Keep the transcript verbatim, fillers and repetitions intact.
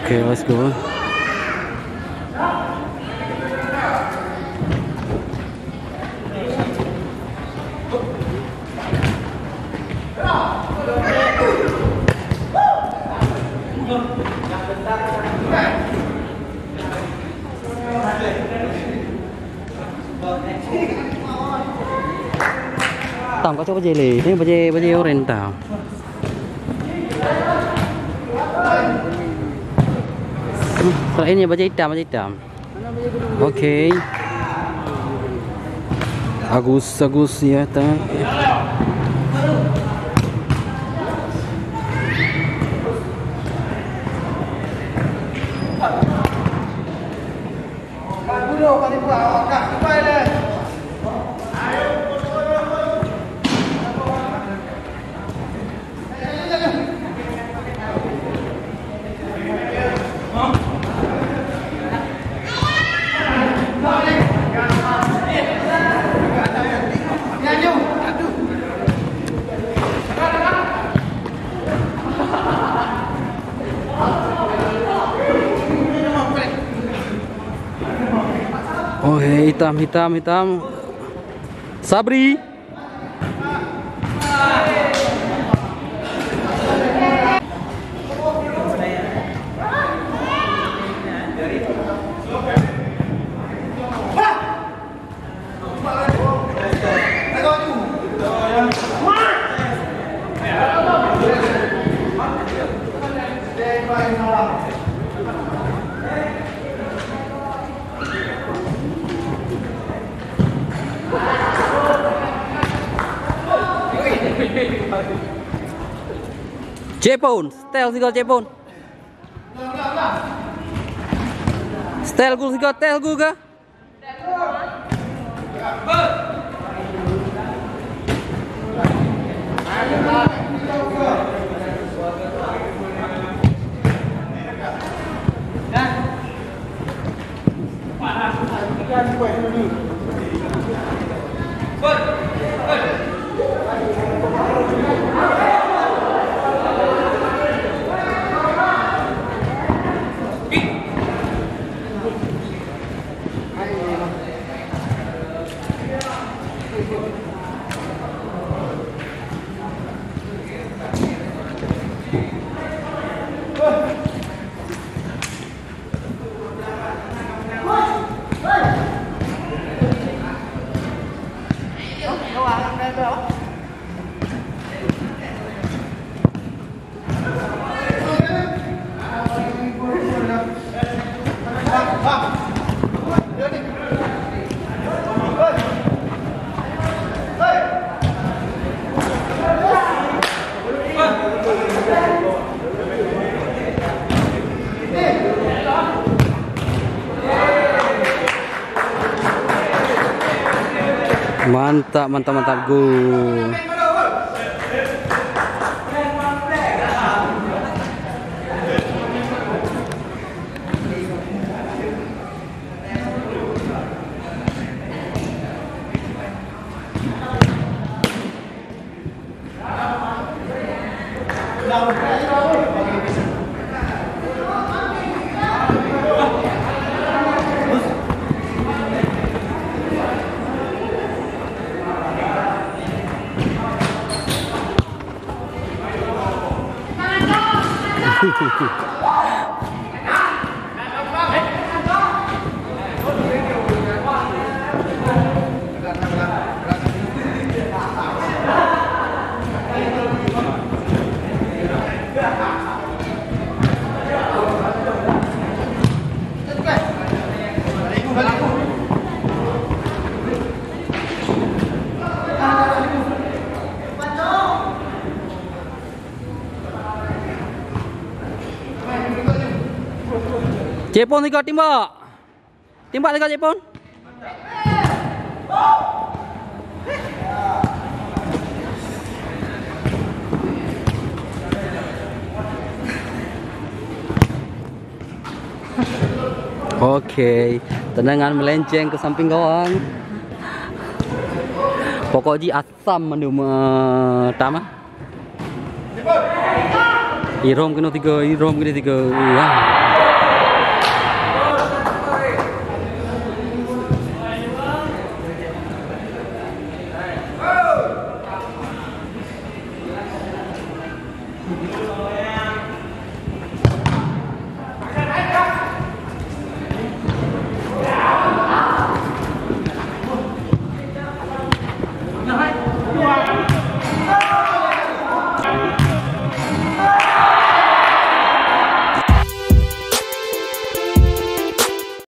Okay, let's go. Tam, kacau bajèe lé. Ni bajèe, bajèe oren tam. Hmm, kalau ini bajèe hitam, bajèe hitam. Okay. Agus, Agus, ya, ta. Oh, hitam, hitam, hitam. Sabri. Cepon, setel sigoe Cepon. Setel gu sigoe, setel gu ke? Mantap, mantap, mantap, gol. Cek Pon sigoe timbak. Timbak sigoe Cek Pon. Oke, tendangan melenceng ke samping gawang. Pokok jih asam mandum, eh, Tam, ah. Irom kena tiga, Irom kena tiga. Wah.